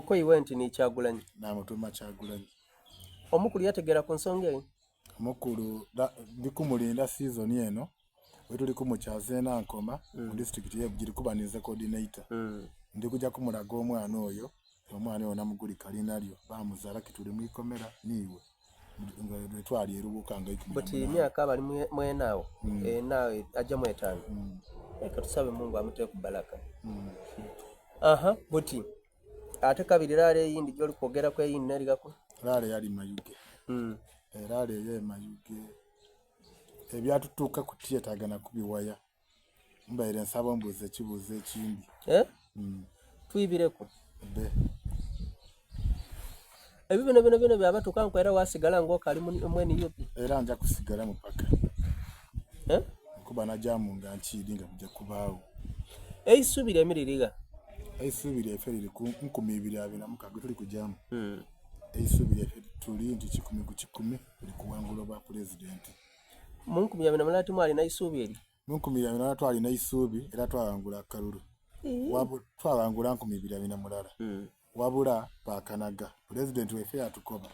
Ko iwe nti ni Kyagulanyi. Namutuuma Kyagulanyi. Omukulu yategeera ku nsonga eyo? Omukulu ndi kumulinda sizoni eno wetuli kumukyaza e Nankoma mu disitulikiti y'e Bugiri kuba ninze coordinator. Ndi kuja kumulaga omwana oyo, omwana oyo namugulika liina lyo baamuzaala ki tuli mu ikomera niiwe nga lwetwali e Lubuka nga eikumi na Buti munaana. myaka abali mwena agho, ena aja mu etaanu. Leka tusabe Mungu amuteeku baraka. Aha, buti ate kabiri laale eyindi gy'oli kwogeraku eyindi n'erighaku? Laale yali Mayuge. Eraale eyo e Mayuge ebyatutuukaku tiyetaaga na kubiwaya. Mbaire nsaba ombuuze ekibuuzo ekindi. Eh? Twibireku. Be. Ebyo bino bino bino byabatuukanku era wasigala ng'okaali mu NUP? Era nja kusigalamu paka. Eh? Kuba najamu nga nkiidi nga buja kubaagho. Eisubi lyaimwe liri gha? Eisubi lyaife liri ku 2026 tuli kujamu. Eisubi lyaife tuli nti kikumi ku kikumi tuli kuwangula obwa pulezidenti. Mu 2021 timwalina isuubi eryo? Mu 2021 twalina eisuubi era twaghangula akalulu. Twaghangula 2021. Wabula baakanaga. Pulezidenti waife yatukoba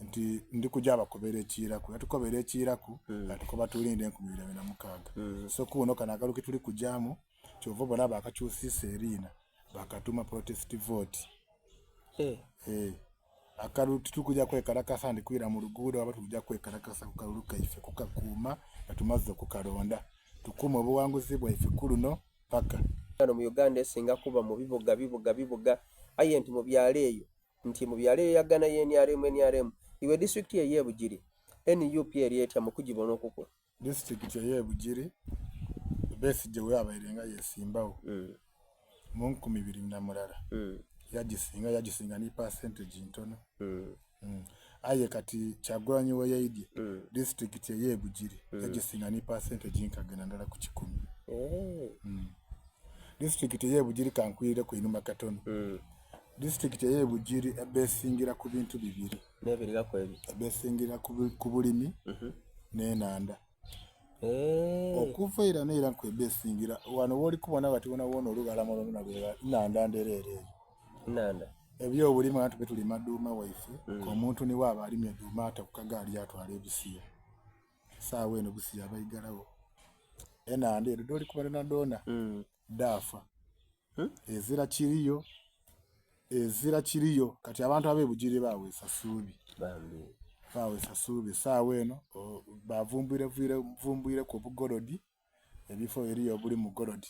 nti ndi kuja bakobera ekiiraku. Yatukobera ekiiraku yatukoba tulinde 2026. So kuno kano akalulu ketuli kujamu kyova obona bakakyusiisa eriina bakatuuma protest vote. Akalulu tituli kuja kwekalakasa nti kwira mu luguudo oba tuli kuja kwekalakasa ku kalulu kaife kukakuuma nga tumaze okukalonda. Tukuume obuwanguzi bwaife ku luno paka. Ghano mu Uganda esinga kuba mu bibuga bibuga bibuga aye nti mu byalo eyo nti mu byalo eyo yagana ye nrm nrm iwe disitulikiti eye Bugiri nup eri etya mu kugibona okukwo? Disitulikiti eye Bugiri Besigye bweyabaire nga yesimbagho mu 2001 yagisinga yagisinga ni pasentegi ntono. Aye kati Kyagulanyi weyaidye disitulikiti eye Bugiri yagisinga ni pasentegi nkaga na ndala ku kikumi. Disitulikiti eye Bugiri kankwireku einhuma katono. Disitulikiti eye Bugiri ebesingira ku bintu bibiri. N'ebirighaku ebyo? Ebesingira ku bulimi n'enhandha. Okuva eira n'eira nkwebesingira ghano gholi kubona ghati wonawona olubalama lwonalwona nnhandha ndherere eyo. Nnhandha. Eby'obulimi ghano tube tulima dhuuma waife, omuntu ni bwaba alimye dhuuma ata ku kagaali atwala e Busia. Sawa eno Busia baigalagho. Enhandha edho dholi kubona dhonadhona dhaafa. Ezira kiriyo, ezira kiriyo. Kati abantu ab'e Bugiri baweesa suubi. Baweesa suubi. Sawa eno bavumbwireku obugolodi, ebifo eriyo obulimu golodi.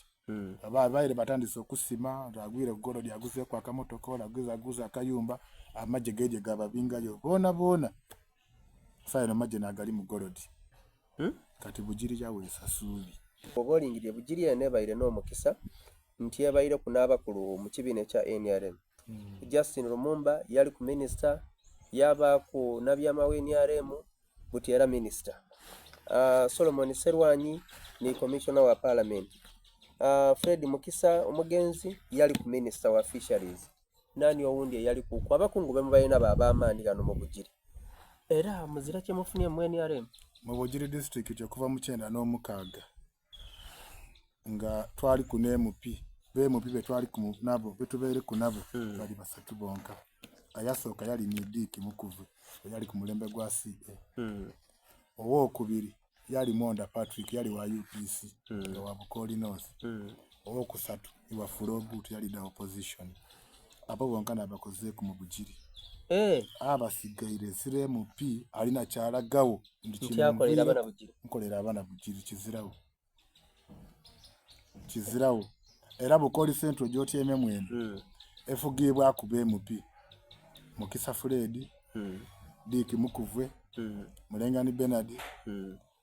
Babaire batandise okusima, agwire ku golodi aguzeeku akamotoka, ole aguze akayumba, amagye gaidye gababingayo boonaboona. Sawa eno amagye naagali mu golodi. Kati Bugiri yaweesa suubi. Bw'oba olingiriire Bugiri eno ebaire n'omukisa nti ebaireku n'abakulu mu kibiina ekya nrm. Justin Lumumba yaliku minisita, yaabaaku Nabyama wa nrm buti era minisita. Solomon Sserwanyi ni komishona wa palamenti. Fred Mukisa omugenzi yaliku minisita wa Fisheries. Naani owundi eyalikuku? Abakungu be mubaire nabo ab'amaani ghano mu Bugiri. Era muzira kye mufunie mu nrm? Mu Bugiri disitulikiti okuva mu kyenda n'omukaaga nga twaliku n'MP, ba MP betwaliku nabo betubaireku nabo bali basatu bonka. Ayasooka yali ni Dick Mukuve eyali ku mulembe gwa CA. Owokubiri yali Mwonda Patrick yali wa UPC nga wa Bukooli North. Owokusatu ni Wafula Ogutu yali da opposition. Abo bonka nabakozeeku mu Bugiri. Abasigaire ezira MP alina kyalagagho nti kino nkolera abaana Bugiri kiziragho. Kiziragho. Era Bukooli Central gy'otyememu eno efugiibwaku ba MP Mukisa Fred, Dick Mukuvwe, Mulengani Bernard,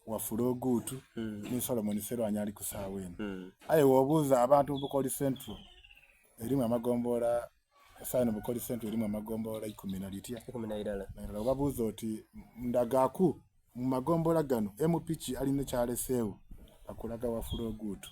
Wafula Ogutu ni Solomon Sserwanyi ali ku saawa eno. Aye bw'obuuza abantu mu Bukooli Central erimu amagombolola Esaawa eno Bukooli Central erimu amagombolola ikumi na litya? 11. Obabuuza oti ndagaaku mu magombolola gano MP ki alina kyaleseegho? Bakulaga Wafula Ogutu.